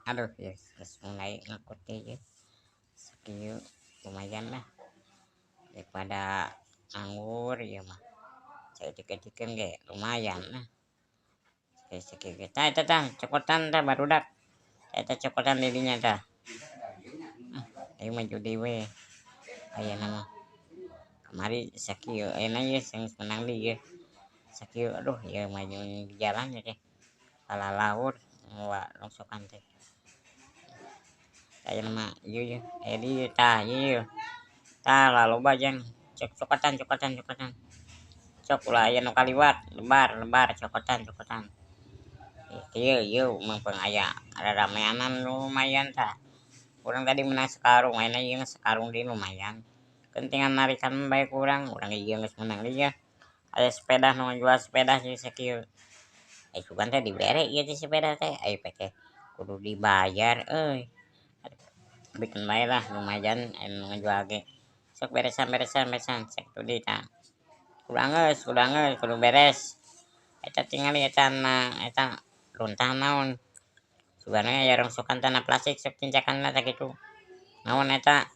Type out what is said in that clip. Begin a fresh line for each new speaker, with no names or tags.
Aduh ya, geus mulai ngakut teh ieu. Sakieu lumayan lah daripada nganggur ieu mah. Saeutik-eutikeun ge lumayan lah. Sakieu ge. Tah eta tah cokotan tah, barudak. Eta cokotan di dinya tah. Ah, ieu mah judi we ayeuna mah. Kamari sakieu, ayeuna ieu geus menang deui ieu. Sakieu, aduh, ieu mah di jalan ieu teh. Palalaur mawa rongsokan teh. Ayeuna mah ieu ye, aya dieu tah, ieu. Tah laloba, jang. Cok, cokotan, cokotan, cokotan. Sok ulah aya nu kaliwat, lebar lebar, cokotan cokotan. Ieu ieu mumpung aya rarameanan, lumayan tah. Urang tadi menang sakarung, ayeuna ieu sakarung deui, lumayan. Keun narikan bae ku urang, urang ieu geus menang deui yeuh. Aya sepeda, nu ngajual sepeda ieu sakieu. Eh, sugan teh dibere ieu teh sepeda teh, ai teh kudu dibayar euy. Bikeun bae lah, lumayan aya nu ngajual ge. Sok beresan, beresan, beresan, sakitu deui tah. Kudu anggeus, kudu anggeus, kudu beres. Eta tingali eta na eta runtah naon. Sugan we aya rongsokan tina plastik, sok cincakanna tah kitu. Naon eta?